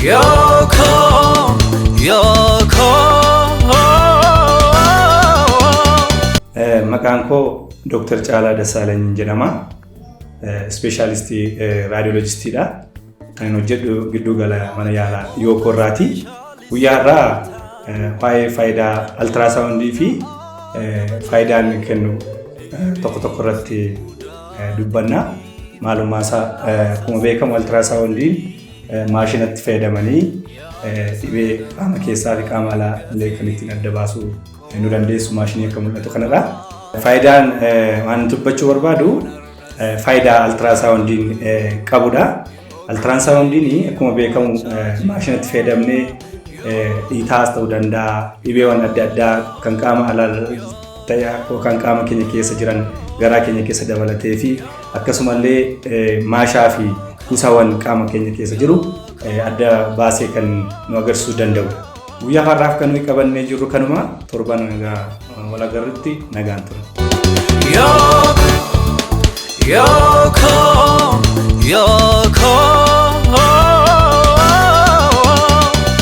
Yookoo yookoo. Maqaan koo Dr. Caalaa Dassaalany jedhama. Ispeeshaalistii raadiyoolojistiidha. Kan inni hojjedhu giddu gala mana yaalaa Yookoorraati. Guyyaa har'aa waa'ee faayidaa altiraasaawundii fi faayidaa inni kennu tokko tokko irratti dubbanna. Maalummaa isaa akkuma beekamu altiraasaawundiin maashinatti fayyadamanii dhibee qaama keessaa fi qaama alaa illee kan ittiin adda baasuu nu dandeessu maashinii akka mul'atu kanadha. Faayidaan waan dubbachuu barbaadu faayidaa altiraasaawundiin qabudha. Altiraasaawundiin akkuma beekamu maashinatti fayyadamnee dhiitaas ta'uu danda'a, dhibeewwan adda addaa kan qaama alaa ta'e yookaan qaama keenya keessa jiran garaa keenya keessa dabalatee fi akkasumallee maashaa fi kuusaawwan qaama keenya keessa jiru adda baasee kan nu agarsiisuu danda'udha. Guyyaa har'aaf kan nuyi qabannee jirru kanuma torban nagaa wal agarrutti nagaan ture. Yookoo yookoo.